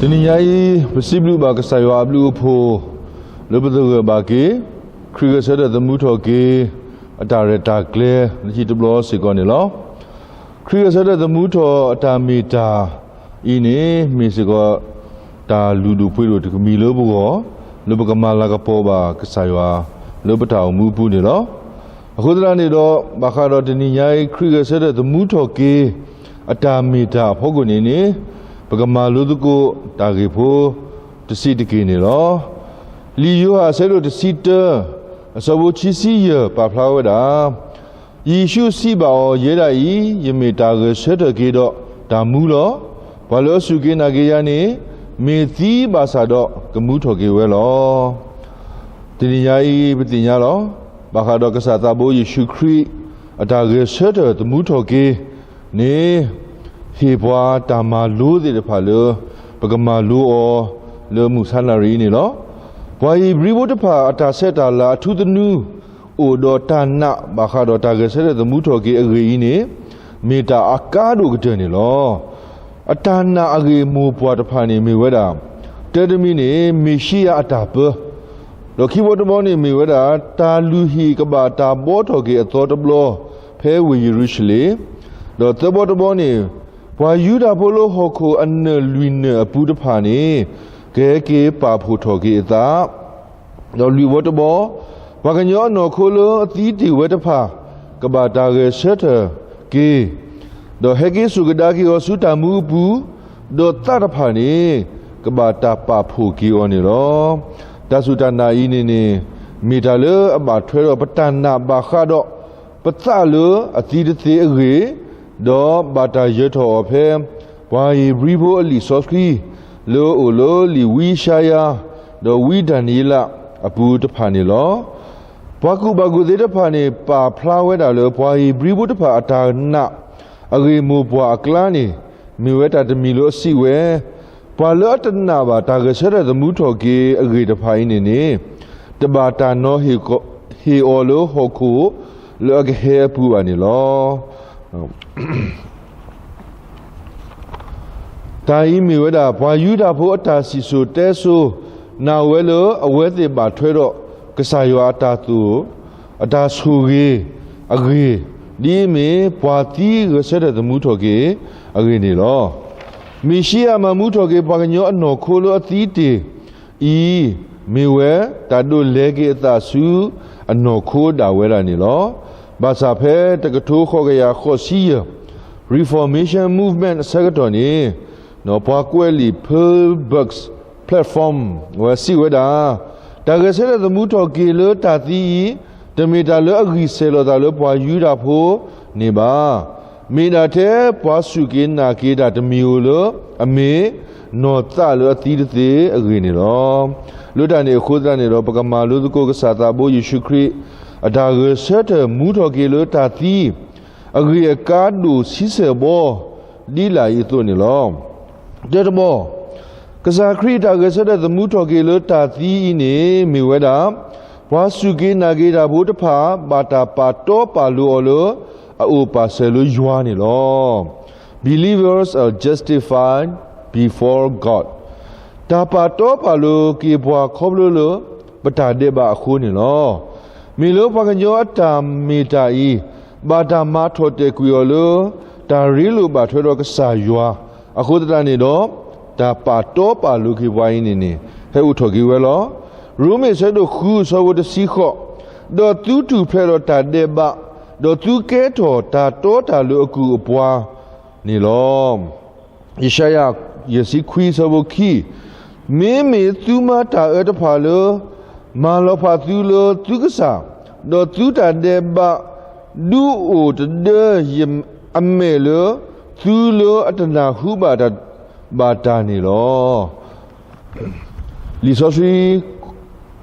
တနံၤညါအံၤ ပစံးဘျုးဘၣ်ကစၢ်ယွၤအဘျုးအဖှိၣ် လၢပသဂၢၢ်ဘၣ်က့ၤ ခရံာ်ဂဲၤဆၢထၢၣ်သမူထီၣ်က့ၤ အတၢ်ရဲၣ်တၢ်ကျဲၤ လၢခံတဘျီစ့ၢ်ကီးန့ၣ်လီၤ. ခရံာ်ဂဲၤဆၢထၢၣ်သမူထီၣ်အတၢ်မ့ၢ်တၢ်အံၤန့ၣ် မ့ၢ်စ့ၢ်ကီး တၢ်လုၢ်ဒိၣ်ပှ့ၤဒိၣ်တကမံၤလၢပဂီၢ် လၢပကမၤလၤကပီၤဘၣ်ကစၢ်ယွၤ လၢပတၢ်အိၣ်မူအပူၤန့ၣ်လီၤ. အဃိသတးန့ၣ်ဒီး ဘၣ်ဃးဒီးတနံၤညါအံၤ ခရံာ်ဂဲၤဆၢထၢၣ်သမူထီၣ်က့ၤ အတၢ်မ့ၢ်တၢ်အဖီခိၣ်န့ၣ်န့ၣ် ပကမၤလိသကိးတၢ်ဂ့ၢ်ဖိတဆံးတက့ၢ်န့ၣ်လီၤ. လံာ်ယိၤဟၣ်အဆၢဒိၣ်တဆံတၢ အဆၢဖိခံဆံယဲၢ်ပာ်ဖျါဝဲဒၣ်, ယ့ၣ်ၡူးစံးဘၣ်အီၤ, ယဲဒၣ်အံၤ ယမ့ၢ်တၢ်ဂဲၤဆၢထၢၣ်က့ၤဒီးတၢ်မူလီၤ. ပှၤလၢအစူၢ်က့ၤနာ်က့ၤယၤန့ၣ် မ့ၢ်သံဘၣ်ဆၣ်ဒီးကမူထီၣ်က့ၤဝဲလီၤ. တနံၤညါအံၤ ပသ့ၣ်ညါလီၤ. ဘၣ်ဃးဒီးကစၢ်သးဘိယ့ၣ်ၡူးခရံာ် အတၢ်ဂဲၤဆၢထၢၣ်သမူထီၣ်က့ၤန့ၣ် ဟ့ၣ်ပှၤတၢ်မၤလိသ့ၣ်တဖၣ်လၢ ပကမၤလိအီၤလၢမုၢ်ဆါနၣ်ရံၣ်အံၤန့ၣ်လီၤ. ပှၤဧ့ၤဘြံၤဖိတဖၣ်အတၢ်ဆဲးတၢ်လၤအထူသနူ အိၣ်ဒီးတၢ်နာ်ဘၣ်ဃးဒီးတၢ်ဂဲၤဆၢထၢၣ်သမူထီၣ်က့ၤအဂ့ၢ်အံၤန့ၣ် မ့ၢ်တၢ်အကါဒိၣ်ကတၢၢ်န့ၣ်လီၤ. အတၢ်နာ်အဂ့ၢ်မိၢ်ပှၢ်တဖၣ်န့ၣ်မ့ၢ်ဝဲဒၣ်, တၢတမံၤန့ၣ် မ့ၣ်ၡံအၤအတၢ်ပၢ, ဒီးခံဘီတဘီန့ၣ်မ့ၢ်ဝဲဒၣ် တၢ်လုၢ်ဟံၣ်ကဘၣ်တၢ်ဘှီထီၣ်က့ၤအသီတဘျီ ဖဲဝ့ၢ်ယရူၤၡလ့ၣ်, ဒီးသၢဘီတဘီန့ၣ် ပှၤယူဒၤဖိလၢဟီၣ်ခိၣ်အနၢၣ်လွံၢ်နၢၣ်အပူၤတဖၣ်န့ၣ် ကဟဲက့ၤပာ်ဖှိၣ်ထီၣ်က့ၤအသး ဒီးလွံၢ်ဘီတဘီ, ပှၤကညီအနီၢ်ခိလၢအသံတ့ၢ်ဝဲတဖၣ် ကဘၣ်တၢ်ဂဲၤဆၢထၢၣ်က့ၤ, ဒီးဟဲက့ၤစိာ်ကဒါက့ၤအီၤဆူတၢ်မူအပူၤ, ဒီးသးတဖၣ်န့ၣ် ကဘၣ်တၢ်ပာ်ဖှိၣ်က့ၤအီၤန့ၣ်လီၤ. တၢ်စူၢ်တၢ်နာ်အံၤန့ၣ်န့ၣ် မ့ၢ်တၢ်လၢအဘၣ်ထွဲဒီးပတၢ်နာ်ဘၣ်ဃးဒီး ပသးလၢအသံတသ့အဂ့ၢ်, ဒီးဘၣ်တၢ်ယၢၤထီၣ်အီၤဖဲ ပှၤဧ့ၤဘြံၤဖိအလံာ်စီဆှံ လၢအအိၣ်လၢလံာ်ဝံယၡါယၤ ဒီးဝံဒၤနံးယ့လးအပူၤတဖၣ်န့ၣ်လီၤ. ပှၤကူၣ်ဘၣ်ကူၣ်သ့တဖၣ်န့ၣ် ပာ်ဖျါဝဲဒၣ်လၢ ပှၤဧ့ၤဘြံၤဖိတဖၣ်အတၢ်နာ် အဂ့ၢ်မိၢ်ပှၢ်အကျါန့ၣ် မ့ၢ်ဝဲတၢ်တမံၤလၢအစံးဝဲ, ပှၤလၢအတနာ်ဘၣ်တၢ်ဂဲၤဆၢထၢၣ်သမူထီၣ်က့ၤအဂ့ၢ်တဖၣ်အံၤန့ၣ်န့ၣ် တဘၣ်တၢ်နီၤဟ့ၣ်အီၤလၢဟီၣ်ခိၣ်လၢအကဟဲအပူၤဘၣ်န့ၣ်လီၤ. တၢ်အံၤမ့ၢ်ဝဲဒၣ် ပှၤယူဒၤဖိအတၢ်စံၣ်စိၤတဲစိၤ နာ်ဝဲလၢအဝဲသ့ၣ်ဘၣ်ထွဲဒီး ကစၢ်ယွၤအတၢ်သိၣ် အတၢ်ဆိၣ်ဂ့ၤအဂ့ၢ်, ဒ်အမ့ၢ်ပှၤသံဂဲၤဆၢထၢၣ်သမူထီၣ်က့ၤအဂ့ၢ်န့ၣ်လီၤ. မ့ၣ်ၡံအၤမၤမူထီၣ်က့ၤပှၤကညီအနီၢ်ခိလၢအသံတ့ၢ်အံၤ မ့ၢ်ဝဲတၢ်ဒိးလဲၤက့ၤအသးဆူအနီၢ်ခိဒၣ်ဝဲဒၣ်န့ၣ်လီၤ. ဘၣ်ဆၣ်ဖဲတကထိဃိးကယၤဃိးဆံယဲၢ် Reformation Movement အဆၢကတီၢ်န့ၣ် ပှၤကွဲးလံာ် Pearl Bucks Platform ဝဲစံးဝဲဒၣ်, တၢ်ဂဲၤဆၢထၢၣ်သမူထီၣ်က့ၤလၢတၢ်သံအံၤ တမ့ၢ်တၢ်လၢအဂံၢ်ဆဲးလီၤသးလၢပှၤယူဒၤဖိန့ၣ်ဘၣ်. မ့ၢ်ဒၣ်ထဲပှၤစူၢ်က့ၤနာ်က့ၤတၢ်တမံၤဧိၤလၢအမ့ၢ် နီၢ်သးလၢအသံတသ့အဂ့ၢ်န့ၣ်လီၤ. လၢတၢ်န့ၣ်အဃိသတးန့ၣ်ဒီး ပကမၤလိသကိးကစၢ်သးဘိယ့ၣ်ၡူးခရံာ် အတၢ်ဂဲၤဆၢထၢၣ်မူထီၣ်က့ၤလၢတၢ်သံ အဂ့ၢ်အကါဒိၣ်ဆံဆဲၣ်ဘီ ဒ်လာ်အံၤအသိးန့ၣ်လီၤ. တၢတဘီ, ကစၢ်ခရံာ်အတၢ်ဂဲၤဆၢထၢၣ်သမူထီၣ်က့ၤလၢတၢ်သံအံၤန့ၣ် မ့ၢ်ဝဲဒၣ် ပှၤစူၢ်က့ၤနာ်က့ၤတၢ်ဖိတဖၣ် ဘၣ်တၢ်ပာ်တီပာ်လိၤအီၤလၢ အအိၣ်ပာ်စၢၤလၢယွၤန့ၣ်လီၤ. Believers are justified before God. တၢ်ပာ်တီပာ်လိၤက့ၤပှၤခီဖျိလၢ ပတၢ်ဒဲးဘးအဃိန့ၣ်လီၤ. မ့ၢ်လၢပှၤကညီအတၢ်မ့ၢ်တၢ်အံၤ ဘၣ်တၢ်မၤထီၣ်တဲာ်ကွံာ်အီၤလၢ တၢ်ရ့လိာ်ဘၣ်ထွဲဒီးကစၢ်ယွၤ အဃိသတးန့ၣ်ဒီး တၢ်ပာ်တီပာ်လိၤက့ၤပှၤအံၤန့ၣ်န့ၣ် ဟဲအိၣ်ထီၣ်က့ၤဝဲလီၤ. ရိမ့ၤအဆၢဒိၣ်ဃုအဆၢဖိတဆံဃိး, ဒီးသုထူၣ်ဖျဲးဒီးတၢ်ဒဲးဘး, ဒီးသုကဲထီၣ်တၢ်တီတၢ်လိၤအကုၢ်အပှၤန့ၣ်လီၤ. ယၡါယၤ ယဲၢ်ဆံခွံအဆၢဖိခံ, မ့မ့ၢ်သုမၤတၢ်အၢတဖၣ်လၢ မၤလီၤဖးသုလၢသုကစၢ်, ဒီးသုတၢ်ဒဲးဘး ဒုးအိၣ်တဒၢယအမဲာ်လၢ သုလၢအတနၢ်ဟူဘၣ်တၢ်ဘၣ်တၢ်န့ၣ်လီၤ. လံာ်စီဆှံ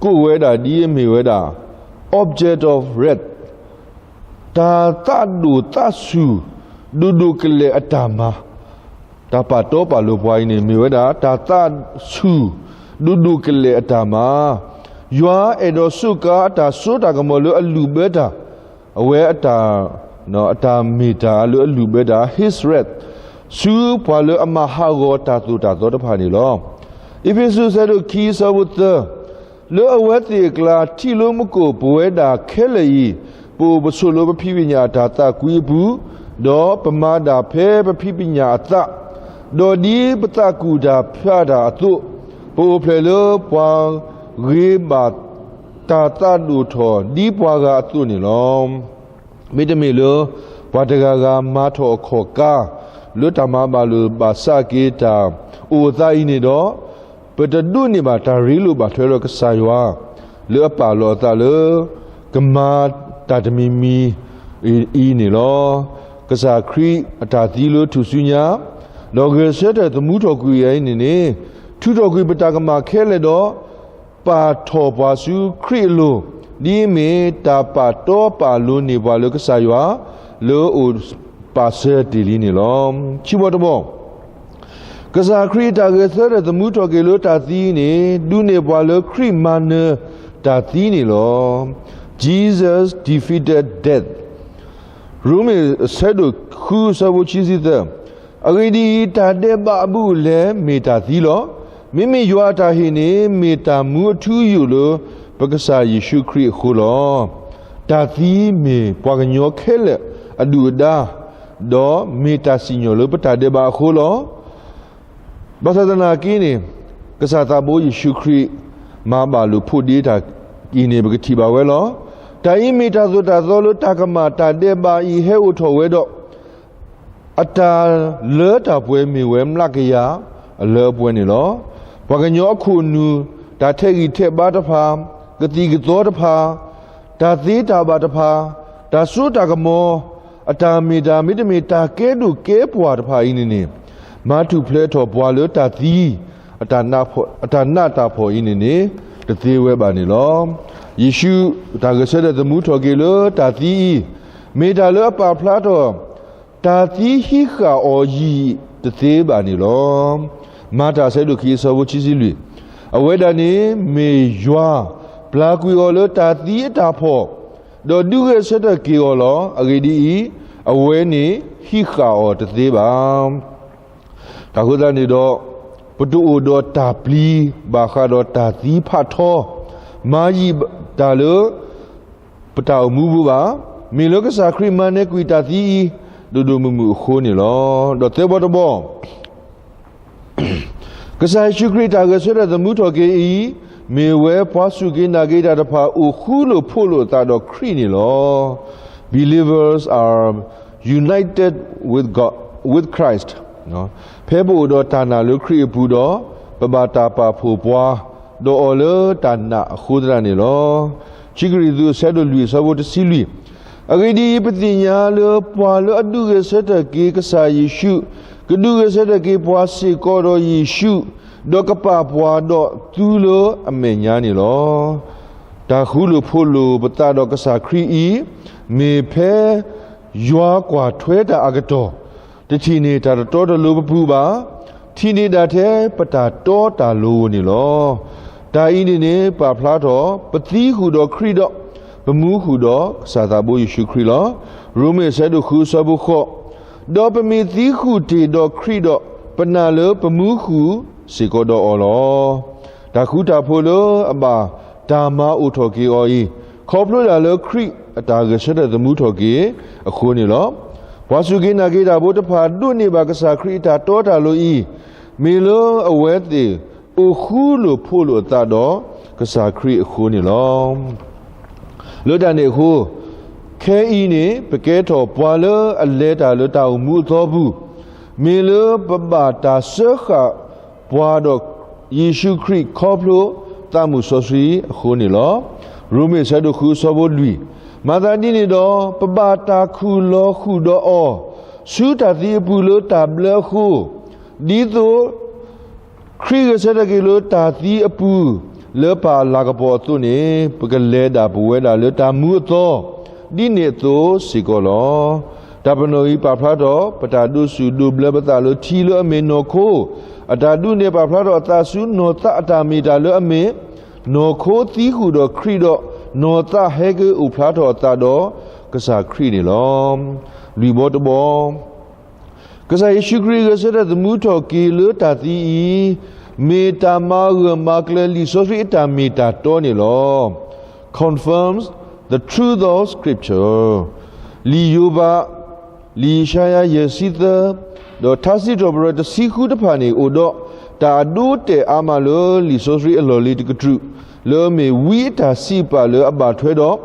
ကိးဝဲဒၣ်ဒ်အမ့ၢ်ဝဲဒၣ် object of wrath တၢ်သးဒိၣ်သးဆူၣ် ဒိၣ်ဒိၣ်ကလဲာ်အတၢ်မၤ, တၢ်ပာ်တီပာ်လိၤပှၤအံၤန့ၣ် မ့ၢ်ဝဲဒၣ် တၢ်သးဆူၣ် ဒိၣ်ဒိၣ်ကလဲာ်အတၢ်မၤ, ယွၤအဲၣ်ဒိးစူးကါအတၢ်စိတၢ်ကမီၤလၢအလုၢ်ဘၢတၢ်, အဝဲအတၢ် အတၢ်မ့ၢ်တၢ်လၢအလုၢ်ဘၢတၢ် his wrath, ဆူပှၤလၢအမၤဟးဂီၤတၢ်သိၣ်တၢ်သီတဖၣ်န့ၣ်လီၤ. အ့းဖ့းစူး အဆၢဒိၣ်ခံ အဆၢဖိသၢ, လၢအဝဲသ့ၣ်အကျါ ထံၣ်လိာ်မုၢ်ကိၣ်ပဝဲဒၣ်ခဲလၢာ်အံၤ, ပအိၣ်ပဆိးလၢပဖံးပညၣ်အတၢ်သးကွံအပူၤ, ဒီးပမၤတၢ်ဖဲပဖံးပညၣ်အသး, ဒီးဒ်ပသးကူၣ်တၢ်ဖးတၢ်အသိး, ပအိၣ်ဖျဲၣ်လၢပှၤဂ့ၤဘၣ်တၢ်သးဒိၣ်ထီၣ်ဒ်ပှၤဂၤအသိးန့ၣ်လီၤ. မ့တမ့ၢ်လၢ ပှၤတဂၤဂၤမၤထီၣ်အခီၣ်ကါ လၢတၢ်မၤဘၣ်လိာ်ဘၣ်စးက့ၤတၢ်အိၣ်အသးအံၤန့ၣ်ဒီး, ပတဒိးန့ၢ်ဘၣ်တၢ်ရ့လိာ်ဘၣ်ထွဲဒီးကစၢ်ယွၤ လၢအပာ်လီၤအသးလၢ ကမၤတၢ်တမံၤမံၤအံၤန့ၣ်လီၤ. ကစၢ်ခရံာ်အတၢ်သံလၢထူၣ်စုညါ ဒီးဂဲၤဆၢထၢၣ်သမူထီၣ်ကွံာ်အံၤန့ၣ်န့ၣ်, ထုးထီၣ်ကွံာ်ပတၢ်ကမၣ်ခဲလၢာ်ဒီး ပာ်ထီၣ်ပှၤဆူခရံာ်အလိၤ, ဒ်အမ့ၢ်တၢ်ပာ်တီပာ်လိၤန့ၢ်ပှၤလၢကစၢ်ယွၤ လၢအအိၣ်ပာ်စၢၤတ့ၢ်လံန့ၣ်လီၤ. ခံဘီတဘီ, ကစၢ်ခရံာ်အတၢ်ဂဲၤဆၢထၢၣ်သမူထီၣ်က့ၤလၢတၢ်သံအံၤန့ၣ် ဒုးနဲၣ်ပှၤလၢခရံာ်မၤနၢၤတၢ်သံန့ၣ်လီၤ. Jesus defeated death. ရိမ့ၤအဆၢဒိၣ်ဃုအဆၢဖိခံဆံသၢ, အဂ့ၢ်ဒ်အံၤ, တၢ်ဒဲးဘးအဘူးအလဲမ့ၢ်တၢ်သံလီၤ. မ့မ့ၢ်ယွၤအတၢ်ဟ့ၣ်န့ၣ် မ့ၢ်တၢ်မူအထူအယိာ်လၢပကစၢ်ယ့ၣ်ၡူးခရံာ်အဃိလီၤ. တၢ်သံမ့ၢ်ပှၤကညီခဲလၢာ်အဒုၣ်အဒါ, ဒီးမ့ၢ်တၢ်စံၣ်ညီၣ်လၢပတၢ်ဒဲးဘးအဃိလီၤ. ဘၣ်ဆၣ်သနာ်က့န့ၣ်, ကစၢ်သးဘိယ့ၣ်ၡူးခရံာ် မၤဘၣ်လိာ်ဖိးဒ့တၢ်အံၤန့ၣ် ပကထံၣ်ဘၣ်ဝဲလီၤ. တၢ်အံၤမ့ၢ်တၢ်သိၣ်တၢ်သီလၢတၢ်ကမၣ်တၢ်ဒဲးဘးအံၤဟဲအိၣ်ထီၣ်ဝဲဒီး, အတၢ်လၢတၢ်ပှဲၤမ့ၢ်ဝဲမျးကယၤအလၢအပှဲၤန့ၣ်လီၤ. ပှၤကညီအခိၣ်နူာ်, တၢ်ထဲးဂံၢ်ထဲးဘါတဖၣ်, ကသံၣ်ကသီတဖၣ်, တၢ်သ့တၢ်ဘၣ်တဖၣ်, တၢ်စိတၢ်ကမီၤ, အတၢ်မ့ၢ်တၢ် မ့တမ့ၢ်တၢ်ကဲဒိၣ်ကဲပှၢ်တဖၣ်အံၤန့ၣ်န့ၣ်, မၤထူၣ်ဖျဲးထီၣ်ပှၤလၢတၢ်သံ, အတၢ်နးတၢ်ဖှီၣ်အံၤန့ၣ်န့ၣ်, တသ့ဝဲဘၣ်န့ၣ်လီၤ. ယ့ၣ်ၡူးတၢ်ဂဲၤဆၢထၢၣ်သမူထီၣ်က့ၤလၢတၢ်သံအံၤ, မ့ၢ်တၢ်လၢအပာ်ဖျါထီၣ် တၢ်သံဟံးဃာ်အီၤယံာ်တသ့ဘၣ်န့ၣ်လီၤ. မၤတၢ်အဆၢဒိၣ်ခံအဆၢဖိခံဆံလွံၢ်, အဝဲဒၣ်န့ၣ်မ့ၢ်ယွၤပျၢ်ကွံာ်အီၤလၢတၢ်သံအတၢ်ဖှီၣ်, ဒီးဒုးဂဲၤဆၢထၢၣ်က့ၤအီၤလီၤ. အဂ့ၢ်ဒ်အံၤ, အဝဲန့ၣ်ဟံးဃာ်အီၤတသ့ဘၣ်. တၢ်ဃိသတးန့ၣ်ဒီး, ပတအိၣ်ဒီးတၢ်ပျံၤဘၣ်ဃးဒီးတၢ်သံဖးထီ, မၤယံာ်တၢ်လၢ ပတၢ်အိၣ်မူပူၤဘၣ်. မ့ၢ်လၢကစၢ်ခရံာ်မၤနၢၤကွံာ်တၢ်သံအံၤ ဒိၣ်ဒိၣ်မုၢ်မုၢ်အဃိန့ၣ်လီၤ. ဒီးသၢဘီတဘီ, ကစၢ်ယ့ၣ်ၡူးခရံာ်တၢ်ဂဲၤဆၢထၢၣ်သမူထီၣ်က့ၤအံၤ, မ့ၢ်ဝဲပှၤစူၢ်က့ၤနာ်က့ၤတၢ်တဖၣ်အိၣ်ဃူလိာ်ဖိးလိာ်အသးဒီးခရံာ်န့ၣ်လီၤ. Believers are united with God, with Christ. ဖဲပအိၣ်ဒီးတၢ်နာ်လၢခရံာ်အပူၤဒီး, ပဘၣ်တၢ်ပာ်ဖှိၣ်ပှၤဒီးအီၤလၢတၢ်နာ်အဃိသတးန့ၣ်လီၤ. ခံကရံၣ်သူး အဆၢဒိၣ်လွံၢ်အဆၢဖိတဆံလွံၢ်, အဂ့ၢ်ဒ်အံၤ, ပသ့ၣ်ညါလၢပှၤလၢအဒုးဂဲၤဆၢထၢၣ်က့ၤကစၢ်ယ့ၣ်ၡူး, ကဒုးဂဲၤဆၢထၢၣ်က့ၤပှၤစ့ၢ်ကီးဒီးယ့ၣ်ၡူး, ဒီးကပာ်ပှၤဒီးသူလၢအမဲာ်ညါန့ၣ်လီၤ. တၢ်ဃူလိာ်ဖိးလိာ်ပသးဒီးကစၢ်ခရံာ်အံၤ, မ့ၢ်ဖဲယွၤကွၢ်ထွဲတၢ်အကတီၢ်, တထံၣ်န့ၢ်တၢ်တတီတလိၤပပူၤဘၣ်, ထံၣ်န့ၢ်ဒၣ်ထဲပတၢ်တီတၢ်လိၤဧိၤန့ၣ်လီၤ. တၢ်အံၤန့ၣ်န့ၣ် ပာ်ဖျါထီၣ် ပသံဃုာ်ဒီးခရံာ်ဒီး ပမူဃုာ်ဒီးကစၢ်သးဘိယ့ၣ်ၡူးခရံာ်လီၤ. ရိမ့ၤအဆၢဒိၣ်ဃုအဆၢဖိဃိး, ဒီးပမ့ၢ်သံဃုာ်တ့ၢ်ဒီးခရံာ်ဒီး, ပနာ်လၢပမူဃုာ်စ့ၢ်ကီးဒီးအီၤလီၤ. တၢ်ဃူတၢ်ဖိးလၢအဘၣ်တၢ်မၤအိၣ်ထီၣ်က့ၤအီၤအံၤ, ခီဖျိဒၣ်လၢခရံာ်အတၢ်ဂဲၤဆၢထၢၣ်သမူထီၣ်က့ၤအဃိန့ၣ်လီၤ. ပှၤစူၢ်က့ၤနာ်က့ၤတၢ်ဖိတဖၣ်ဒိးန့ၢ်ဘၣ်ကစၢ်ခရံာ်အတၢ်တီတၢ်လိၤအံၤ, မ့ၢ်လၢအဝဲသ့ၣ်အိၣ်ဃူလိာ်ဖိးလိာ်အသးဒီးကစၢ်ခရံာ်အဃိန့ၣ်လီၤ. လၢတၢ်န့ၣ်အဃိ, ခဲအံၤန့ၣ် ပကဲထီၣ်ပှၤလၢအလဲၤတၢ်လၢတၢ်အိၣ်မူအသီပူၤ, မ့ၢ်လၢပဘၣ်တၢ်စၢဃာ်ပှၤဒီးယ့ၣ်ၡူးခရံာ်ခီဖျိသးမုၢ်စီဆှံအဃိန့ၣ်လီၤ. ရိမ့ၤအဆၢဒိၣ်ဃုအဆၢဖိလွံၢ်, မၤသးဒ်န့ၣ်ဒီး ပဘၣ်တၢ်ခူၣ်လီၤဃုာ်ဒီးအီၤ ဆူတၢ်သံအပူၤလၢတၢ်ဘျၢအဃိ, ဒ်သိး ခရံာ်ဂဲၤဆၢထၢၣ်က့ၤလၢတၢ်သံအပူၤ လၢပၢ်အလၤကပီၤအသိးန့ၣ်, ပကလဲၤဒၣ်ပဝဲဒၣ်လၢတၢ်မူအသီ ဒ်န့ၣ်အသိးစ့ၢ်ကီးလီၤ. တၢ်ပနီၣ်အံၤပာ်ဖျါထီၣ် ပတၢ်ဒိးစူၣ်ဒိးဘျၢပသးလၢထံလၢအမ့ၢ်နီၢ်ခိ, အတၢ်ဒုးနဲၣ်ပာ်ဖျါထီၣ်အသးဆူနီၢ်သးအတၢ်မ့ၢ်တၢ်လၢအမ့ၢ် နီၢ်ခိသံဃုာ်ဒီးခရံာ်ဒီး နီၢ်သးဟဲက့ၤအိၣ်ဖျါထီၣ်အသးဒီးကစၢ်ခရံာ်န့ၣ်လီၤ. လွံၢ်ဘီတဘီ ကစၢ်ယ့ၣ်ၡူးခရံာ်ဂဲၤဆၢထၢၣ်သမူထီၣ်က့ၤလၢတၢ်သံအံၤ, မ့ၢ်တၢ်မၤဂၢၢ်မၤကျၢၤလံာ်စီဆှံအတၢ်မ့ၢ်တၢ်တီန့ၣ်လီၤ. Confirms the truth of Scripture. လံာ်ယိၤဘး, လံာ်ယၡါယၤယဲၢ်ဆံသၢ, ဒီးထါစံးထီၣ်ပတြၢၤတဆံဃုတဖၣ်န့ၣ် အိၣ်ဒီးတၢ်အဒိအတဲာ်အါမးလၢလံာ်စီဆှံအလီၢ်လံၤတကတြူၢ်, လၢအမ့ၢ်ဝံအတၢ်စံးပာ်လၢအဘၣ်ထွဲဒီး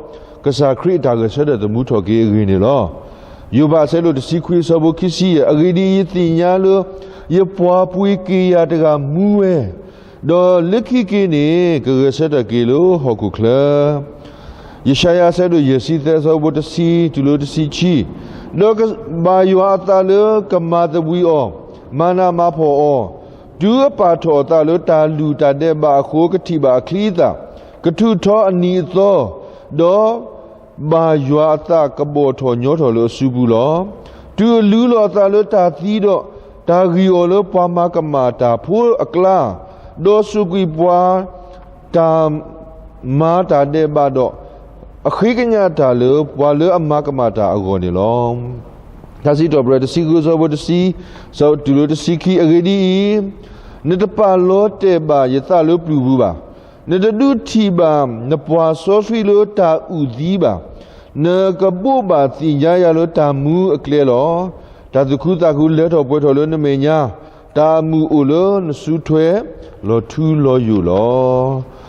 ကစၢ်ခရံာ်အတၢ်ဂဲၤဆၢထၢၣ်သမူထီၣ်က့ၤအဂ့ၢ်န့ၣ်လီၤ. ယိၤဘးအဆၢဒိၣ်တဆံခွံအဆၢဖိခံဆံယဲၢ်, အဂ့ၢ်ဒ်အံၤ, ယသ့ၣ်ညါလၢ ယပှၤပှ့ၤက့ၤယၤတဂၤမူဝဲ, ဒီးလၢခံက့ၤန့ၣ် ကဂဲၤဆၢထၢၣ်က့ၤလၢဟီၣ်ခိၣ်ချၢ. ယၡါယၤအဆၢဒိၣ်ယဲၢ်ဆံသၢအဆၢဖိတဆံတုၤလၢတဆံခံ, ဒီးကဘၣ်ယွၤအသးလၢကမၤသဘှံးအီၤ, မၤနးမၤဖှီၣ်အီၤ, တုၤအပာ်ထီၣ်အသးလၢတၢ်လူၢ်တၢ်ဒဲးဘးအဃိ ကထံၣ်ဘၣ်အချံအသၣ်, ကထုးထီအနံၤအသီ, ဒီး ဘၣ်ယွၤအသးကဘီၣ်ထီၣ်ညီထီၣ်လၢအစုပူၤလီၤ. တုၤအလူလီၤအသးလၢတၢ်သံဒီး, တၢ်ဂံၢ်အီၤလၢပှၤမၤကမၣ်တၢ်ဖိအကျါ, ဒီးစူးကွံာ်ပှၤတၢ်မၤတၢ်ဒဲးဘးဒီး, အဃ့ကညးတၢ်လၢပှၤလၢအမၤကမၣ်တၢ်အဂီၢ်န့ၣ်လီၤ. ထါစံးထီၣ်ပတြၢၤတဆံဃုအဆၢဖိတဆံ, တုၤလၢတဆံခံ, အဂ့ၢ်ဒ်အံၤ, နတပာ်လီၤတဲာ်ဘၣ်ယသးလၢပျုၢ်ပူၤဘၣ်. နတဒုးထံၣ်ဘၣ်နပှၤစီဆှံလၢတၢ်အုၣ်သံဘၣ်. နကဘိးဘၣ်သ့ၣ်ညါယၤလၢတၢ်မူအကျဲလီၤ. တၢ်သူၣ်ခုသးခုလဲၤထီၣ်ပှဲၤထီၣ်လၢနမဲာ်ညါ, တၢ်အမုာ်အိၣ်လၢနစုထွဲလီၤထူလီၤယိာ်လီၤ.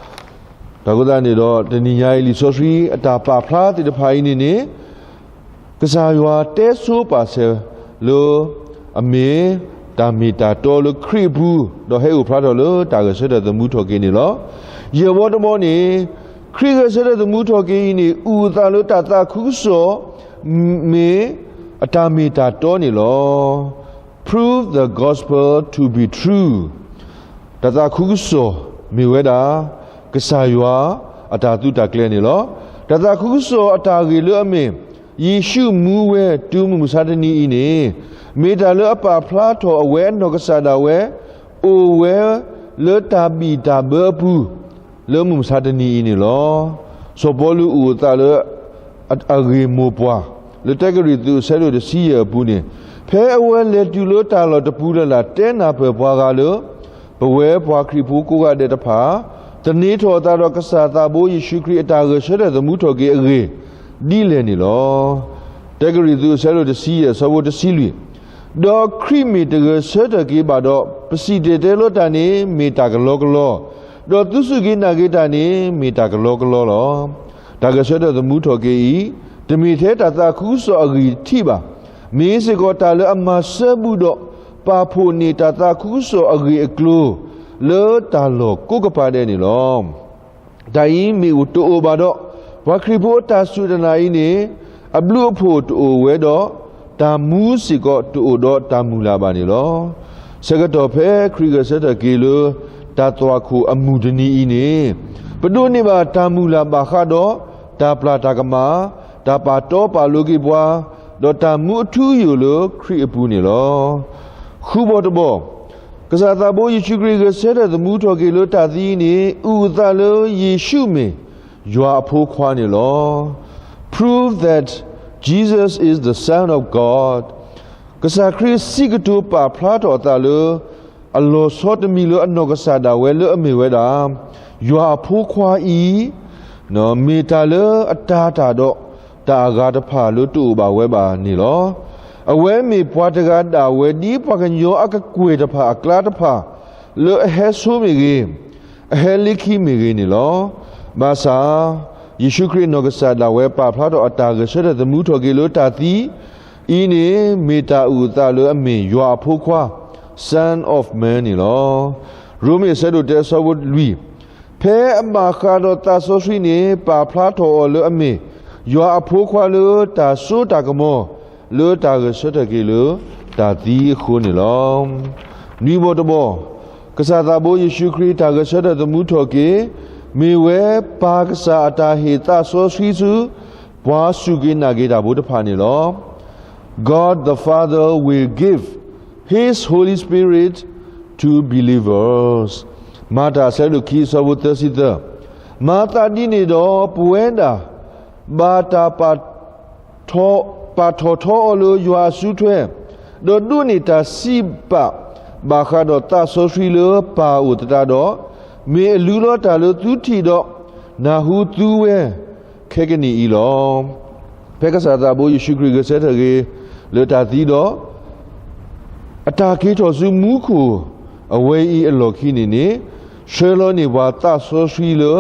တၢ်အဃိသတးန့ၣ်ဒီး တနံၤညါအံၤလံာ်စီဆှံအတၢ်ပာ်ဖျါသ့ၣ်တဖၣ်အံၤန့ၣ်န့ၣ် ကစၢ်ယွၤတဲဆိပာ်စၢၤလၢ အမ့ၢ်တၢ်မ့ၢ်တၢ်တီလၢခရံာ်အပူၤ, ဒီးဟဲအိၣ်ဖျါထီၣ်လၢတၢ်ဂဲၤဆၢထၢၣ်သမူထီၣ်က့ၤန့ၣ်လီၤ. ယဲၢ်ဘီတဘီန့ၣ်, ခရံာ်ဂဲၤဆၢထၢၣ်သမူထီၣ်က့ၤအံၤန့ၣ် အုၣ်အသးလၢတၢ်သးခုကစီၣ် မ့ၢ်အတၢ်မ့ၢ်တၢ်တီန့ၣ်လီၤ. Prove the gospel to be true. တၢ်သးခုကစီၣ်မ့ၢ်ဝဲဒၣ် ကစၢ်ယွၤအတၢ်သုးတၢ်ကျဲၤန့ၣ်လီၤ. တၢ်သးခုကစီၣ်အတၢ်ဂ့ၢ်လၢအမ့ၢ် ယ့ၣ်ၡူးမူဝဲတုၤမုၢ်မဆါတနံၤအံၤန့ၣ်, မ့ၢ်တၢ်လၢအပာ်ဖျါထီၣ်အဝဲအနီၢ်ကစၢ်ဒၣ်ဝဲ အိၣ်ဝဲလၢတၢ်ဘံၣ်တၢ်ဘၢအပူၤ လၢမုၢ်မဆါတနံၤအံၤန့ၣ်လီၤ. စီၤပီလူးအုၣ်အသးလၢ အဂ့ၢ်မိၢ်ပှၢ် လၢတၢကရံၣ်သူးအဆၢဒိၣ်တဆံယဲၢ်အပူၤန့ၣ်, ဖဲအဝဲလဲၤတုၤလၢတၢ်လီၢ်တပူၤလၢ်လၢ် တဲနၢ်ပၢၢ်ပှၤဂၤလၢ ပဝဲပှၤခရံာ်ဖိကိးဂၤဒဲးတဖၣ် သန့ၤထီၣ်အသးဒီးကစၢ်သးဘိယ့ၣ်ၡူးခရံာ်အတၢ်ဂဲၤဆၢထၢၣ်သမူထီၣ်က့ၤအဂ့ၢ် ဒ်လဲၣ်န့ၣ်လီၤ. တၢကရံၣ်သူးအဆၢဒိၣ်တဆံယဲၢ်အဆၢဖိတဆံလွံၢ်, ဒီးခရံာ်မ့ၢ်တဂဲၤဆၢထၢၣ်က့ၤဘၣ်ဒီး ပစံၣ်တဲၤတဲလီၤတၢ်န့ၣ် မ့ၢ်တၢ်ကလီကလီ, ဒီးသုစူၢ်က့ၤနာ်က့ၤတၢ်န့ၣ် မ့ၢ်တၢ်ကလီကလီလီၤ. တၢ်ဂဲၤဆၢထၢၣ်သမူထီၣ်က့ၤအံၤ တမ့ၢ်ထဲတၢ်သးခုကစီၣ်အဂံၢ်ထံးဘၣ်. မ့ၢ်စ့ၢ်ကီးတၢ်လၢအမၤစၢၤဘုၣ်ဒီး ပာ်ဖှိၣ်န့ၢ်တၢ်သးခုကစီၣ်အဂ့ၢ်အကျိၤ လၢတၢ်လီၢ်ကိးကပၤဒဲးန့ၣ်လီၤ. တၢ်အံၤမ့ၢ်တအိၣ်ဘၣ်ဒီး ပှၤခရံာ်ဖိအတၢ်စူၢ်တၢ်နာ်အံၤန့ၣ် အဘျုးအဖှိၣ်တအိၣ်ဝဲဒီး တၢ်မူစ့ၢ်ကီးတအိၣ်ဒီးတၢ်မုၢ်လၢ်ဘၣ်န့ၣ်လီၤ. ဆၢကတီၢ်ဖဲခရံာ်ဂဲၤဆၢထၢၣ်က့ၤလၢ တၢ်သွၣ်ခိၣ်အမုၢ်တနံၤအံၤန့ၣ် ပဒိးန့ၢ်ဘၣ်တၢ်မုၢ်လၢ်ဘၣ်ဃးဒီး တၢ်ပျၢ်တၢ်ကမၣ်, တၢ်ပာ်တီပာ်လိၤက့ၤပှၤ, ဒီးတၢ်မူအထူအယိာ်လၢခရံာ်အပူၤန့ၣ်လီၤ. ဃုဘီတဘီ, ကစၢ်သးဘိယ့ၣ်ၡူးခရံာ်ဂဲၤဆၢထၢၣ်သမူထီၣ်က့ၤလၢတၢ်သံအံၤန့ၣ် အုၣ်အသးလၢယ့ၣ်ၡူးမ့ၢ်ယွၤအဖိခွါန့ၣ်လီၤ. Prove that Jesus is the Son of God. ကစၢ်ခရံာ်စံးကတိၤပာ်ဖျါထီၣ်အသးလၢ အလီၤဆီတမံၤလၢအနီၢ်ကစၢ်ဒၣ်ဝဲလၢအမ့ၢ်ဝဲဒၣ် ယွၤအဖိခွါအံၤ မ့ၢ်တၢ်လၢအတၤတၢ်ဒီးတၢ်အဂၤတဖၣ်လၢတအိၣ်ဘၣ်ဝဲဘၣ်န့ၣ်လီၤ. အဝဲမ့ၢ်ပှၤတဂၤဒၣ်ဝဲဒ်ပှၤကညီအကကွဲၢ်တဖၣ်အကျါတဖၣ် လၢအဟဲဆိမ့ၢ်ဂ့ၤ, အဟဲလၢခံမ့ၢ်ဂ့ၤန့ၣ်လီၤ. ဘၣ်ဆၣ် ယ့ၣ်ၡူးခရံာ်နီၢ်ကစၢ်ဒၣ်ဝဲပာ်ဖျါထီၣ်အတၢ်ဂဲၤဆၢထၢၣ်သမူထီၣ်က့ၤလၢတၢ်သံ အံၤန့ၣ် မ့ၢ်တၢ်အုၣ်အသးလၢအမ့ၢ်ယွၤအဖိခွါ Son of Man န့ၣ်လီၤ. ရိမ့ၤအဆၢဒိၣ်တၢအဆၢဖိလွံၢ်, ဖဲအဘၣ်ဃးဒီးသးစီဆှံန့ၣ် ပာ်ဖျါထီၣ်အီၤလၢအမ့ၢ် ယွၤအဖိခွါလၢတၢ်စိတၢ်ကမီၤ လၢတၢ်ဂဲၤဆၢထၢၣ်က့ၤလၢတၢ်သံအဃိန့ၣ်လီၤ. နွံဘီတဘီ, ကစၢ်သးဘိယ့ၣ်ၡူးခရံာ်တၢ်ဂဲၤဆၢထၢၣ်သမူထီၣ်က့ၤ မ့ၢ်ဝဲပၢ်ကစၢ်အတၢ်ဟ့ၣ်သးစီဆှံဆူ ပှၤစူၢ်က့ၤနာ်က့ၤတၢ်ဖိတဖၣ်န့ၣ်လီၤ. God the Father will give His Holy Spirit to believers. မၤတၢ်အဆၢဒိၣ်ခံအဆၢဖိသၢဆံသၢ, မၤသးဒ်န့ၣ်ဒီး ပဝဲဒၣ် ဘၣ်တၢ်ပာ်ထီၣ်ထီအီၤလၢယွၤအစုထွဲ, ဒီးဒိးန့ၢ်တၢ်စံးပာ်ဘၣ်ဃးဒီးသးစီဆှံလၢပၢ်အအိၣ်သတးဒီး, မ့ၢ်အလုၢ်လီၤတၢ်လၢသုထံၣ်ဒီးနၢ်ဟူသုဝဲခဲကနံၣ်အံၤလီၤ. ဖဲကစၢ်သးဘိယ့ၣ်ၡူးခရံာ်ဂဲၤဆၢထၢၣ်က့ၤလၢတၢ်သံဒီး အတၢ်က့ၤထီၣ်ဆူမူခိၣ်အဝဲအံၤအလီၢ်ခံန့ၣ်န့ၣ်, ဆှၢလီၤန့ၢ်ပှၤသးစီဆှံလၢ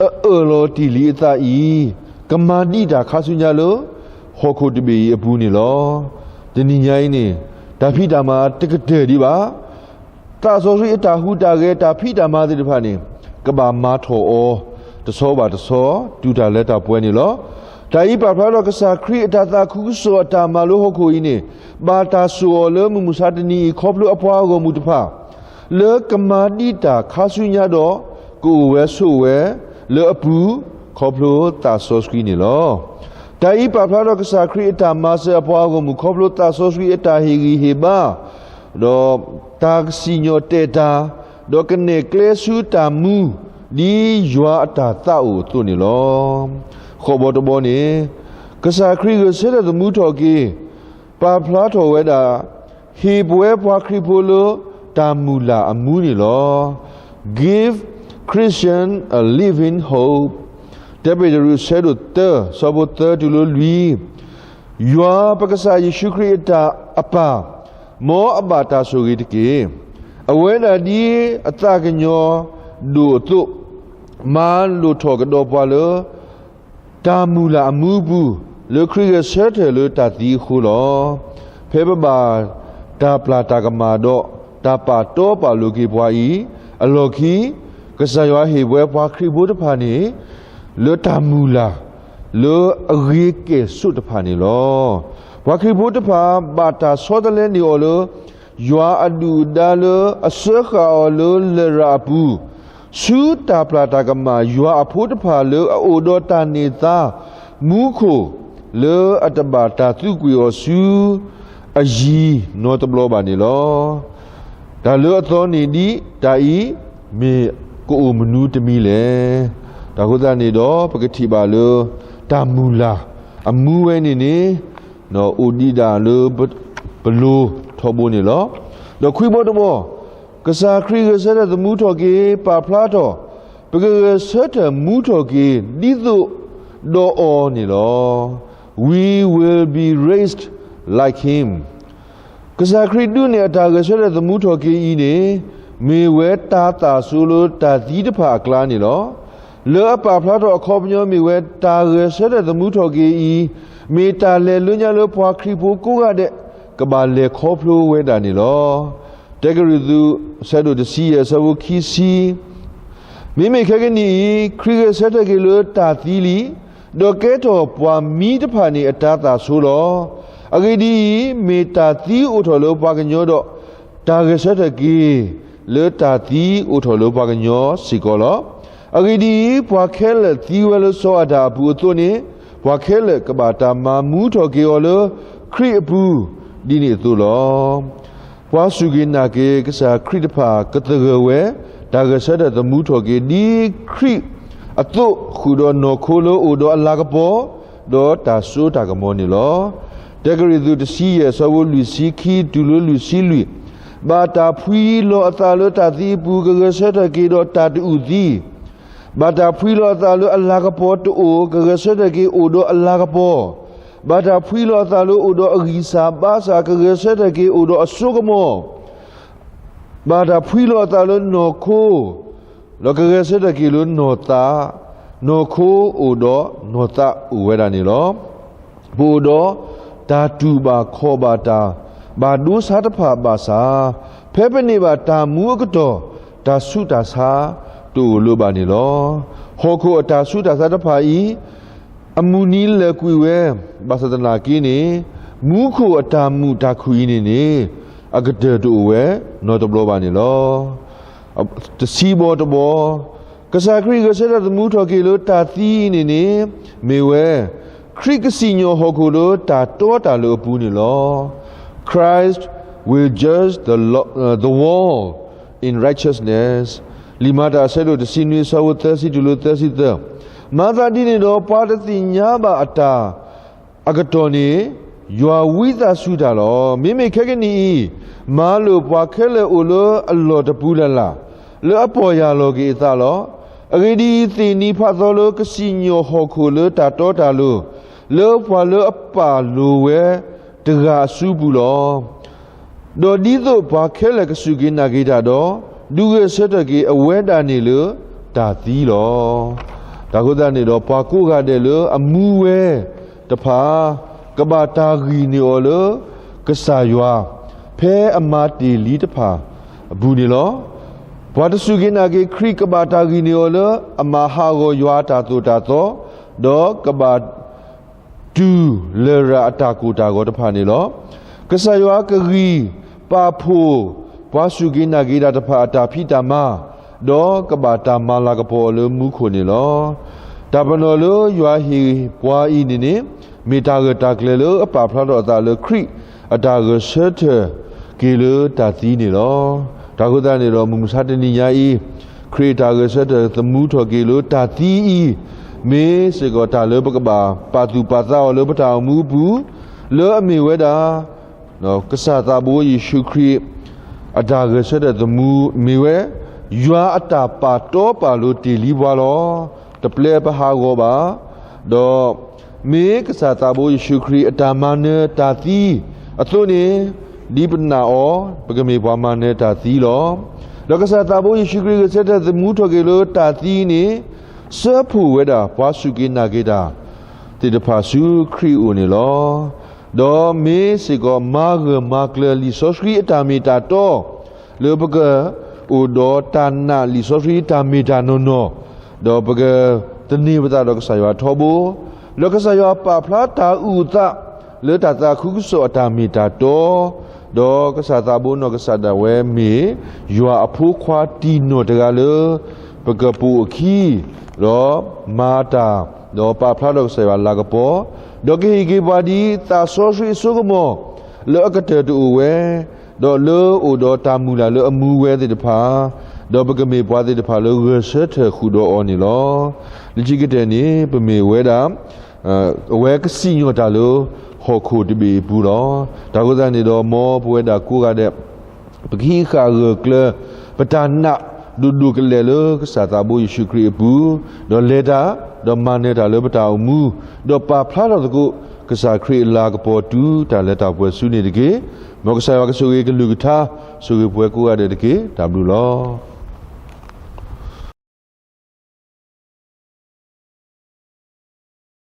အအၢၣ်လီၤတ့ၢ်လံအသးအံၤ, ကမၤဒံးတၢ်ခါဆူညါလၢဟီၣ်ခိၣ်တဘ့ၣ်အံၤအပူၤန့ၣ်လီၤ. တနံၤညါအံၤန့ၣ်, တၢ်ဖံးတၢ်မၤတကတၢၢ်ဒံးဘၣ်. သးစီဆှံအတၢ်ဟူးတၢ်ဂဲၤ တၢ်ဖံးတၢ်မၤသ့ၣ်တဖၣ်န့ၣ်, ကဘၣ်မၤထီၣ်အီၤ တဆီဘၣ်တဆီ တုၤတၢ်လၢတၢ်ပှဲၤန့ၣ်လီၤ. တၢ်အံၤပာ်ဖျါထီၣ်ကစၢ်ခရံာ်အတၢ်သးခုကစီၣ်အတၢ်မၤလၢဟီၣ်ခိၣ်အံၤန့ၣ်, ဘၣ်တၢ်စိာ်အီၤလၢမုၢ်မဆါတနံၤအံၤ ခီဖျိအပှၤဂီၢ်မုၢ်တဖၣ် လၢကမၤဒံးတၢ်ခါဆူညါဒီး ကအိၣ်ဝဲဆိးဝဲလၢအပူၤ ခီဖျိသးစီဆှံန့ၣ်လီၤ. တၢ်အံၤပာ်ဖျါထီၣ်ကစၢ်ခရံာ်အတၢ်မၤစၢၤအပှၤဂီၢ်မုၢ် ခီဖျိသးစီဆှံအတၢ်ဟ့ၣ်ဂံၢ်ဟ့ၣ်ဘါ ဒီးတၢ်ကစံၣ်ညီၣ်တဲာ်တၢ်, ဒီးကနဲၣ်ကျဲဆူတၢ်မူ ဒ်ယွၤအတၢ်သးအိၣ်အသိးန့ၣ်လီၤ. ဃိးဘီတဘီန့ၣ်, ကစၢ်ခရံာ်ဂဲၤဆၢထၢၣ်သမူထီၣ်က့ၤ ပာ်ဖျါထီၣ်ဝဲဒၣ် ဟ့ၣ်ပဝဲပှၤခရံာ်ဖိလၢတၢ်မုၢ်လၢ်အမူန့ၣ်လီၤ. Give Christian a living hope. တၢပ့းတရူးဆၢဒိၣ်သၢ ဆၢဖိသၢတုၤလၢလွံၢ်, ယွၤပကစၢ်ယ့ၣ်ၡူးခရံာ်အတၢ်အပၢ်, မ်အဘၣ်တၢ်ဆိၣ်ဂ့ၤတက့ၢ်. အဝဲဒၣ်ဒ်အသးကညီၤဒိၣ်အသိး, မၤလိၣ်ထီၣ်ကဒီးပှၤလၢ တၢ်မုၢ်လၢ်အမူအပူၤ လၢခရံာ်ဂဲၤဆၢထၢၣ်လၢတၢ်သံအဃိလီၤ. ဖဲပဘၣ်တၢ်ပျၢ်တၢ်ကမၣ်ဒီး တၢ်ပာ်တီပာ်လိၤက့ၤပှၤအံၤ အလီၢ်ခံ ကစၢ်ယွၤဟ့ၣ်ဝဲပှၤခရံာ်ဖိတဖၣ်န့ၣ် လၢတၢ်မုၢ်လၢ် လၢအဂ့ၤကဲၣ်ဆိးတဖၣ်န့ၣ်လီၤ. ပှၤခရံာ်ဖိတဖၣ် ဘၣ်တၢ်ဆီတလဲန့ၢ်အီၤလၢ ယွၤအဒုၣ်အဒါလၢအစၢဃာ်အီၤလၢလရာ်အပူၤ, ဆူတၢ်ပျၢ်တၢ်ကမၣ် ယွၤအဖိတဖၣ်လၢအအိၣ်ဒီးတၢ်န့ၢ်သါ မူခိၣ်လၢအတဘၣ်တၢ်သံကွံာ်အီၤဆူ အယံၤနီတဘျီဘၣ်န့ၣ်လီၤ. တၢ်လၢအသီန့ၣ်ဒ်တၢ်အံၤ မ့ၢ်ကအိၣ်မနုၤတမံၤလဲၣ်. တၢ်ဃိသတးန့ၣ်ဒီး ပကထံၣ်ဘၣ်လၢ တၢ်မုၢ်လၢ်အမူဝဲန့ၣ်န့ၣ် အိၣ်ဒံးဒၣ်လၢ ပလိၤထီဘိန့ၣ်လီၤ. ဒီးခွံဘီတဘီ, ကစၢ်ခရံာ်ဂဲၤဆၢထၢၣ်သမူထီၣ်က့ၤ ပာ်ဖျါထီၣ် ပကဂဲၤဆၢထၢၣ်မူထီၣ်က့ၤ ဒ်သိးဒီးအီၤန့ၣ်လီၤ. We will be raised like him. ကစၢ်ခရံာ်ဒုးနဲၣ်အတၢ်ဂဲၤဆၢထၢၣ်သမူထီၣ်က့ၤအံၤန့ၣ် မ့ၢ်ဝဲတၢ်သၣ်ဆိလၢတၢ်သံတဖၣ်အကျါန့ၣ်လီၤ. လၢအပာ်ဖျါထီၣ်အခီပညီမ့ၢ်ဝဲ တၢ်ဂဲၤဆၢထၢၣ်သမူထီၣ်က့ၤအံၤ မ့ၢ်တၢ်လဲၤလၢညါလၢပှၤခရံာ်ဖိကိးဂၤဒဲး ကဘၣ်လဲၤခီဖျိဝဲဒၣ်န့ၣ်လီၤ. တၢကရံၣ်သူး ဆၢဒိၣ်တဆံယဲၢ် ဆၢဖိခံဆံ မ့မ့ၢ်ခဲကနံၣ်အံၤ ခရံာ်ဂဲၤဆၢထၢၣ်က့ၤလၢတၢ်သံလံ, ဒီးကဲထီၣ်ပှၤမံတဖၣ်န့ၣ်အတၢ်သၣ်ဆိလီၤ. အဂ့ၢ်ဒ်အံၤ, မ့ၢ်တၢ်သံအိၣ်ထီၣ်လၢပှၤကညီဒီး တၢ်ဂဲၤဆၢထၢၣ်က့ၤလၢတၢ်သံအိၣ်ထီၣ်လၢပှၤကညီစ့ၢ်ကီးလီၤ. အဂ့ၢ်ဒ်အံၤ, ပှၤခဲလၢာ်သံဝဲလၢစီၤအၤဒၣ်အပူၤအသိးန့ၣ်, ပှၤခဲလၢာ်ကဘၣ်တၢ်မၤမူထီၣ်က့ၤအီၤလၢခရံာ်အပူၤ ဒ်န့ၣ်အသိးလီၤ. ပှၤစူၢ်က့ၤနာ်က့ၤကစၢ်ခရံာ်တဖၣ် ကသဂၢၢ်ဝဲ တၢ်ဂဲၤဆၢထၢၣ်သမူထီၣ်က့ၤ ဒ်ခရံာ်အသိး ဃုာ်ဒီးနီၢ်ခိလၢအိၣ်ဒီးအလၤကပီၤ ဒီးတၢ်စိတၢ်ကမီၤန့ၣ်လီၤ. တၢကရံၣ်သူးတဆံယဲၢ် ဆၢဖိလွံၢ်ဆံခံတုၤလၢလွံၢ်ဆံလွံၢ်, ဘၣ်တၢ်ဖှံလီၤအသးလၢတၢ်သံအပူၤ ကဂဲၤဆၢထၢၣ်က့ၤဒီးတၢ်တအုၣ်သံ ဘၣ်တၢ်ဖှံလီၤအသးလၢအလၤကပီၤတအိၣ် ကဂဲၤဆၢထၢၣ်က့ၤအိၣ်ဒီးအလၤကပီၤ, ဘၣ်တၢ်ဖှံလီၤအသးလၢအိၣ်ဒီးအဂံၢ်စၢ်ဘါစၢ် ကဂဲၤဆၢထၢၣ်က့ၤအိၣ်ဒီးအစိကမီၤ, ဘၣ်တၢ်ဖှံလီၤအသးလၢနီၢ်ခိ ဒီးကဂဲၤဆၢထၢၣ်က့ၤလၢနီၢ်သး, နီၢ်ခိအိၣ်ဒီးနီၢ်သးအိၣ်ဝဲဒၣ်န့ၣ်လီၤ. ပအိၣ်ဒီးတၢ်တူၢ်ဘၣ်ခီၣ်ဘၣ်တၢ် ဘၣ်ဒိဆါတဖၣ်ဘၣ်ဆၣ်, ဖဲပန့ၢ်ဘၣ်တၢ်မူအကတီၢ် တၢ်ဆူးတၢ်ဆါတအိၣ်လၢၤဘၣ်န့ၣ်လီၤ. ဟီၣ်ခိၣ်အတၢ်ဆူးတၢ်ဆါတဖၣ်အံၤ အမုၢ်နံၤလဲၤကွံာ်ဝဲ, ဘၣ်ဆၣ်သနာ်က့န့ၣ်, မူခိၣ်အတၢ်မုာ်တၢ်ခုၣ်အံၤန့ၣ်န့ၣ်, အကတၢၢ်တအိၣ်ဝဲနီတဘျီဘၣ်န့ၣ်လီၤ. တဆံဘီတဘီ, ကစၢ်ခရံာ်ဂဲၤဆၢထၢၣ်သမူထီၣ်က့ၤလၢတၢ်သံအံၤန့ၣ်န့ၣ်, မ့ၢ်ဝဲ, ခရံာ်ကစံၣ်ညီၣ်ဟီၣ်ခိၣ်လၢတၢ်တီတၢ်လိၤအပူၤန့ၣ်လီၤ. Christ will judge the lo-, uh, the world in righteousness. လံာ်မၤတၢ်အဆၢဒိၣ်တဆံနွံ ဆၢဖိသၢဆံတုၤလၢသၢဆံသၢ, မၤသးဒ်န့ၣ်ဒီး ပှၤတသ့ၣ်ညါဘၣ်အတၢ်အကတီၢ်န့ၣ် ယွၤဝံသးစူၤတၢ်လီၤ. မ့မ့ၢ်ခဲကနံၣ်အံၤ, မၤလိာ်ပှၤခဲလၢာ်အိၣ်လၢအလီၢ်တပူၤလၢ်လၢ်, လၢအပီၢ်ယၢ်လီၤက့ၤအသးလီၤ. အဂ့ၢ်ဒ်အံၤ, သ့ၣ်နံၤဖးသီလၢကစံၣ်ညီၣ်ဟီၣ်ခိၣ်လၢတၢ်တီတၢ်လိၤ, လၢပှၤလၢအပာ်လိၤဝဲတဂၤအစုပူၤလီၤ. ဒီးဒ်သိးပှၤခဲလၢာ်ကစူၢ်က့ၤနာ်က့ၤတၢ်ဒီး, ဒုးဂဲၤဆၢထၢၣ်က့ၤအဝဲဒၣ်န့ၣ်လၢတၢ်သံလီၤ. တၢ်အဃိသတးန့ၣ်ဒီး ပှၤကိးဂၤဒဲးလၢအမူဝဲတဖၣ်, ကဘၣ်တၢ်ဂံၢ်န့ၢ်အီၤလၢကစၢ်ယွၤ, ဖဲအမၤတ့ၢ်လံတဖၣ်အပူၤန့ၣ်လီၤ. ပှၤတစူၢ်က့ၤနာ်က့ၤခရံာ် ကဘၣ်တၢ်ဂံၢ်န့ၢ်အီၤလၢ အမၤဟးဂီၤယွၤအတၢ်သိၣ်တၢ်သီ, ဒီးကဘၣ် တုၤလရာ်အတၢ်ကိၢ်တၢ်ဂီၤတဖၣ်န့ၣ်လီၤ. ကစၢ်ယွၤကဂံၢ်ပာ်ဖှိၣ် ပှၤစူၢ်က့ၤနာ်က့ၤတၢ်တဖၣ်အတၢ်ဖံးတၢ်မၤ, ဒီးကဘၣ်တၢ်မၤလၤကပီၤအီၤလၢမူခိၣ်န့ၣ်လီၤ. တၢ်ပနီၣ်လၢယွၤဟ့ၣ်ပှၤအံၤန့ၣ်န့ၣ်, မ့ၢ်တၢ်ဂၢၢ်တၢ်ကျၢၤလၢအပာ်ဖျါထီၣ်အသးလၢခရံာ်အတၢ်ဂဲၤဆၢထၢၣ်က့ၤလၢတၢ်သံန့ၣ်လီၤ. တၢ်အဃိသတးန့ၣ်ဒီး မုၢ်မဆါတနံၤညါအံၤ, ခရံာ်အတၢ်ဂဲၤဆၢထၢၣ်သမူထီၣ်က့ၤလၢတၢ်သံအံၤ, မ့ၢ်စ့ၢ်ကီးတၢ်လၢပကဘၣ်ပာ်သူၣ်ပာ်သးအီၤလၢပတၢ်အိၣ်မူအပူၤ, လၢအမ့ၢ်ဝဲဒၣ် ကစၢ်သးဘိယ့ၣ်ၡူးခရံာ် အတၢ်ဂဲၤဆၢထၢၣ်သမူမ့ၢ်ဝဲ, ယွၤအတၢ်ပာ်တီပာ်လိၤတ့ၢ်လံပှၤလီၤ. တပျဲပဟးဂီၤဘၣ်, ဒီး မ့ၢ်ကစၢ်သးဘိယ့ၣ်ၡူးခရံာ်အတၢ်မၤနၢၤတၢ်သံအသိးန့ၣ်, ဒ်ပနာ်အီၤ, ပကမ့ၢ်ပှၤမၤနၢၤတၢ်သံလီၤ. ဒီးကစၢ်သးဘိယ့ၣ်ၡူးခရံာ်ဂဲၤဆၢထၢၣ်သမူထီၣ်က့ၤလၢတၢ်သံန့ၣ်, စၢဖှိၣ်ဝဲဒၣ်ပှၤစူၢ်က့ၤနာ်က့ၤတၢ်သ့ၣ်တဖၣ်ဆူခရံာ်အအိၣ်န့ၣ်လီၤ. ဒီးမ့ၢ်စ့ၢ်ကီးမၤဂၢၢ်မၤကျၢၤလံာ်စီဆှံအတၢ်မ့ၢ်တၢ်တီ, လၢပကအိၣ်ဒီးတၢ်နာ်လံာ်စီဆှံတၢ်မ့ၢ်တၢ်နီၢ်နီၢ်, ဒီးပကသန့ၤပသးဒီးကစၢ်ယွၤထီဘိ, လၢကစၢ်ယွၤပာ်ဖျါတၢ်အုၣ်အသး လၢတၢ်သးခုကစီၣ်အတၢ်မ့ၢ်တၢ်တီ, ဒီးကစၢ်သးဘိနီၢ်ကစၢ်ဒၣ်ဝဲမ့ၢ် ယွၤအဖိခွါတံၢ်နီၢ်တဂၤလၢ ပကပိာ်အခံ, ဒီးမၤတၢ်, ဒီးပာ်ဖျါဒီးကစၢ်ယွၤလၤကပီၤ, ဒီးကဟ့ၣ်က့ၤပှၤဒ်သးစီဆှံအစိကမီၤ လၢအကတၢၢ်တအိၣ်ဝဲ, ဒီးလၢအိၣ်ဒီးတၢ်မုၢ်လၢ်လၢအမူဝဲသ့ၣ်တဖၣ်, ဒီးပကမ့ၢ်ပှၤသ့ၣ်တဖၣ်လၢဂဲၤဆၢထၢၣ်ဃုာ်ဒီးအီၤန့ၣ်လီၤ. လၢခံကတၢၢ်န့ၣ် ပမ့ၢ်ဝဲဒၣ် အဝဲကစံၣ်ညီၣ်တၢ်လၢဟီၣ်ခိၣ်တဘ့ၣ်အပူၤလီၤ. တၢ်အဃိသတးန့ၣ်ဒီး မ်ပဝဲဒၣ်ကိးဂၤဒဲး ပကဟံးဃာ်ဂၢၢ်ကျၢၤ ပတၢ်နာ်ဒိၣ်ဒိၣ်ကလဲာ်လၢကစၢ်သးဘိယ့ၣ်ၡူးခရံာ်အပူၤ, ဒီးလဲၤတၢ်, ဒီးမၤနၢၤတၢ်လၢပတၢ်အိၣ်မူ, ဒီးပာ်ဖျါထီၣ်သကိး ကစၢ်ခရံာ်အလၤကပီၤတုၤတၢ်လၢတၢ်ပှဲၤဆူန့ၣ်တက့ၢ်. မ်ကစၢ်ယွၤကဆိၣ်ဂ့ၤကလုၢ်ကထါ, ဆိၣ်ဂ့ၤပဝဲကိးဂၤဒဲးတက့ၢ်. တၢ်ဘျုးလီၤ.